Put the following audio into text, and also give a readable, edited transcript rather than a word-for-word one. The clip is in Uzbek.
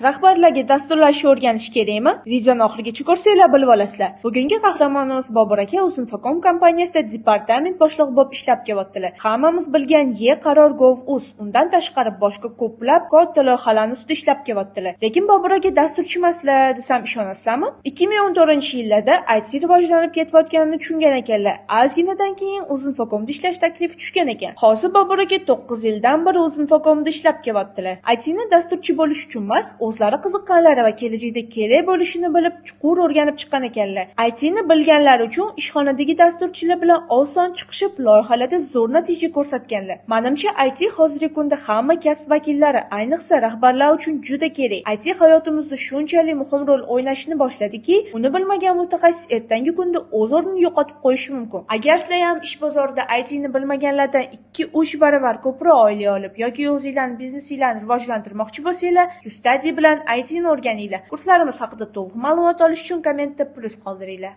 Rahbarlarga dasturlashni o'rganish kerakmi? Videoni oxirigacha ko'rsanglar bilib olasizlar. Bugungi qahramonimiz Bobur aka Uzinfocom kompaniyasida departament boshlig'i bo'lib ishlab kelyaptilar. Hammamiz bilgan e-qaror.gov.uz, undan tashqari boshqa ko'plab katta loyihalarni ustida ishlab kelyaptilar. Lekin Bobur aka dasturchi emaslar desam ishonasizlarmi? 2014-yillarda IT rivojlanib ketayotganini tushungan ekanlar. Ozginadan keyin Uzinfocomda ishlash taklifi tushgan ekan. Hozir Bobur aka 9 yildan beri Uzinfocomda ishlab kelyaptilar. ITni dasturchi bo'lish uchun emas, o'zlari qiziqqanlari va kelajakda kerak bo'lishini bilib, chuqur o'rganib chiqqan ekanlar. ITni bilganlar uchun ishxonadagi dasturchilar bilan oson chiqishib, loyihalarda zo'r natija ko'rsatganlar. Menimcha, IT hozirgi kunda hamma kasb vakillari, ayniqsa rahbarlar uchun juda kerak. IT hayotimizda shunchalik muhim rol o'ynashini boshladiki, uni bilmagan mutaxassis ertangi kunda o'z o'rnini yo'qotib qo'yishi mumkin. Agar sizlar ham ish bozorida ITni bilmaganlardan 2-3 barobar ko'proq oylik olib yoki o'zinglarning biznesinglarni rivojlantirmoqchi bo'lsanglar, Study bilan ITni o'rganinglar. Kurslarimiz haqida to'liq ma'lumot olish uchun kommentda plyus qoldiringlar.